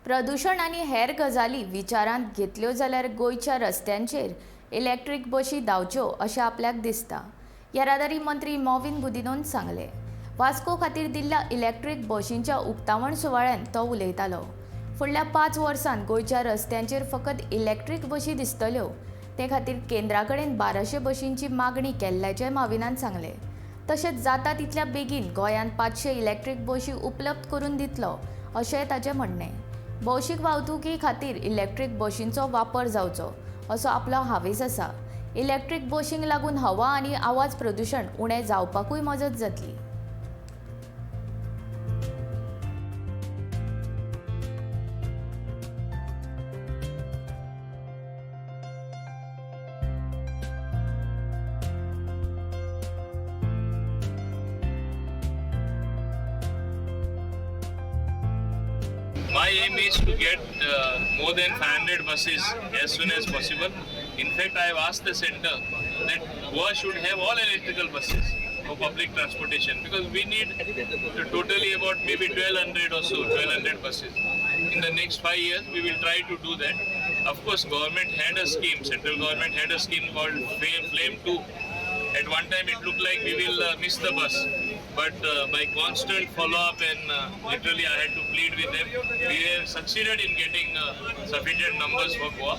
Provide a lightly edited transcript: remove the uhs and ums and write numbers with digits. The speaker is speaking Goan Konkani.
प्रदुशण आनी हेर गजाली विचारांत घेतल्यो जाल्यार गोंयच्या रस्त्यांचेर इलेक्ट्रीक बशी धांवच्यो अशें आपल्याक दिसता, येरादारी मंत्री मॉविन गुदिन्होन सांगलें. वास्को खातीर दिल्ल्या इलेक्ट्रीक बशींच्या उक्तावण सुवाळ्यांत तो उलयतालो. फुडल्या 5 वर्सांत गोंयच्या रस्त्यांचेर फकत इलेक्ट्रीक बशी दिसतल्यो. ते खातीर केंद्रा कडेन 1200 बशींची मागणी केल्ल्याचें माविनान सांगलें. तशेंच जाता तितल्या बेगीन गोंयांत 500 इलेक्ट्रीक बशी उपलब्ध करून दितलो, अशेंय ताचें म्हणणें. भौशीक वाहतुकी खातीर इलेक्ट्रीक बशींचो वापर जावचो असो आपलो हावेस आसा. इलेक्ट्रीक बशींक लागून हवा आनी आवाज प्रदुशण उणें जावपाकूय मजत जातली. My aim is to get more than 500 buses as soon as possible. In fact, I have asked the center that Goa should have all electrical buses for public transportation because we need to totally about maybe 1200 or so, 1200 buses. In the next 5 years, we will try to do that. Of course, government had a scheme, central government had a scheme called Flame 2. At one time, it looked like we will miss the bus, but by constant follow-up and literally I had to plead with them, we have succeeded in getting sufficient numbers for Goa.